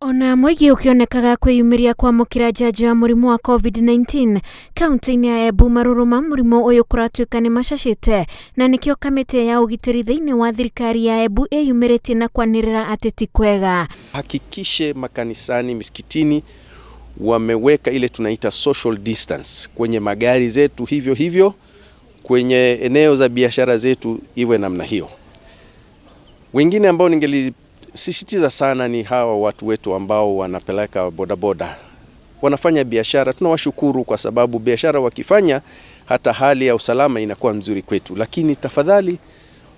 Ona mũingĩ ũkĩonekaga kwĩyumĩria kwamũkĩra njanjo ya mũrimũ wa COVID-19 kaunti-inĩ ya Embu, marũrũ ma mũrimũ ũyũ kũratuĩka nĩ macacĩte, na nĩkĩo kamĩtĩ ya ũgitĩri thĩinĩ wa thirikari ya Embu ĩyumĩrĩtie na kwanĩrĩra atĩ ti kwega. Hakikishe makanisani, misikitini wameweka ile tunaita social distance, kwenye magari zetu hivyo hivyo, kwenye eneo za biashara zetu iwe namna hiyo. Wengine ambao ningelisisitiza sana ni hawa watu wetu ambao wanapeleka bodaboda, wanafanya biashara. Tunawashukuru kwa sababu biashara wakifanya, hata hali ya usalama inakuwa nzuri kwetu, lakini tafadhali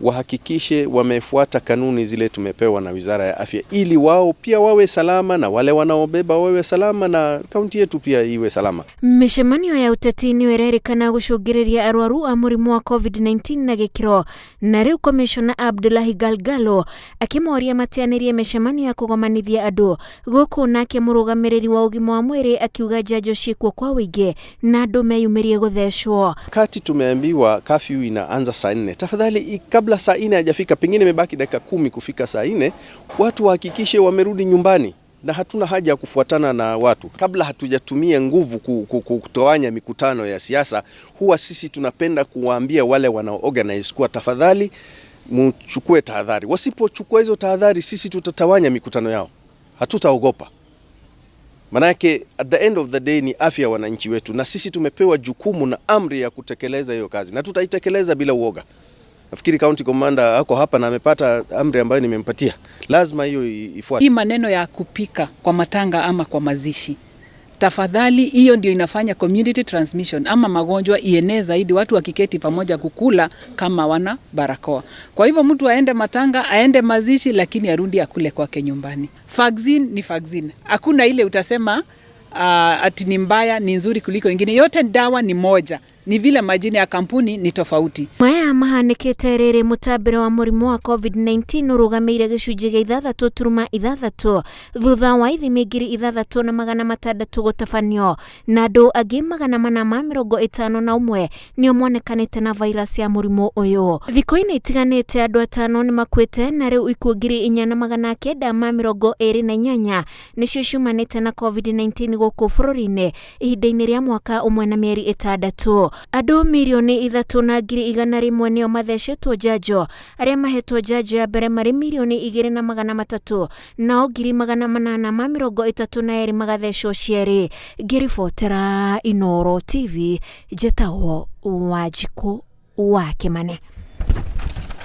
wahakikishe wamefuata kanuni zile tumepewa na Wizara ya Afya ili wao pia wawe salama na wale wanaobeba wawe salama na kaunti yetu pia iwe salama. Mĩcemanio ya ũteti nĩ ĩrerĩkana gũcũngĩrĩria arwaru a mũrimũ wa COVID-19 na gĩkĩro, na rĩu Komishona Abdullahi Galgalo akĩmoria matianĩrie mĩcemanio ya kũgomanithia andũ gũkũ, nake mũrũgamĩrĩri wa ũgima wa mwĩrĩ akiuga njanjo ciĩkuo kwa ũingĩ na andũ meyumĩrie gũthecwo. Wakati tumeambiwa curfew inaanza saa 4, tafadhali kabla saa 4 hajafika, pengine imebaki dakika 10 kufika saa 4, watu wahakikishe wamerudi nyumbani na hatuna haja ya kufuatana na watu. Kabla hatujatumia nguvu kutawanya mikutano ya siasa, huwa sisi tunapenda kuwaambia wale wanao organize kuwa tafadhali mchukue tahadhari. Wasipochukua hizo tahadhari, sisi tutatawanya mikutano yao, hatutaogopa. Manake at the end of the day ni afya ya wananchi wetu, na sisi tumepewa jukumu na amri ya kutekeleza hiyo kazi na tutaitekeleza bila uoga. Nafikiri county commander ako hapa na amepata amri ambayo nimempatia, lazima hiyo ifuate. Hii maneno ya kupika kwa matanga ama kwa mazishi, tafadhali, hiyo ndio inafanya community transmission ama magonjwa ienee zaidi, watu wakiketi pamoja kukula kama wana barakoa. Kwa hivyo mtu aende matanga, aende mazishi, lakini arudi akule kwake nyumbani. Vaccine ni vaccine, hakuna ile utasema ati ni mbaya ni nzuri kuliko ingine. Yote dawa ni moja, ni vile majina ya kampuni ni tofauti. Maya mahanĩkĩte rĩrĩ mũtambĩre wa mũrimũ wa COVID-19 ũrũgamĩire 6.6% thutha wa ithimi 6,600 gũtabanio, na andũ angĩ 451 nĩo monekanĩte na virus ya mũrimũ ũyũ. Thikũ-inĩ itiganĩte andũ atano nĩ makuĩte, na rĩu ikuũ 4,928 nĩcio ciumanĩte na COVID-19 gũkũ bũrũri-inĩ ihinda-inĩ rĩa mwaka ũmwe na mĩeri 6. Andũ 3,100,000 nĩo mathecetwo njanjo, arĩa mahetwo njanjo ya mbere marĩ 2,300,000, nao 832,000 magathecwo cierĩ. Ngĩribotera Inooro TV, njĩtagwo Wanjikũ wa Kĩmane.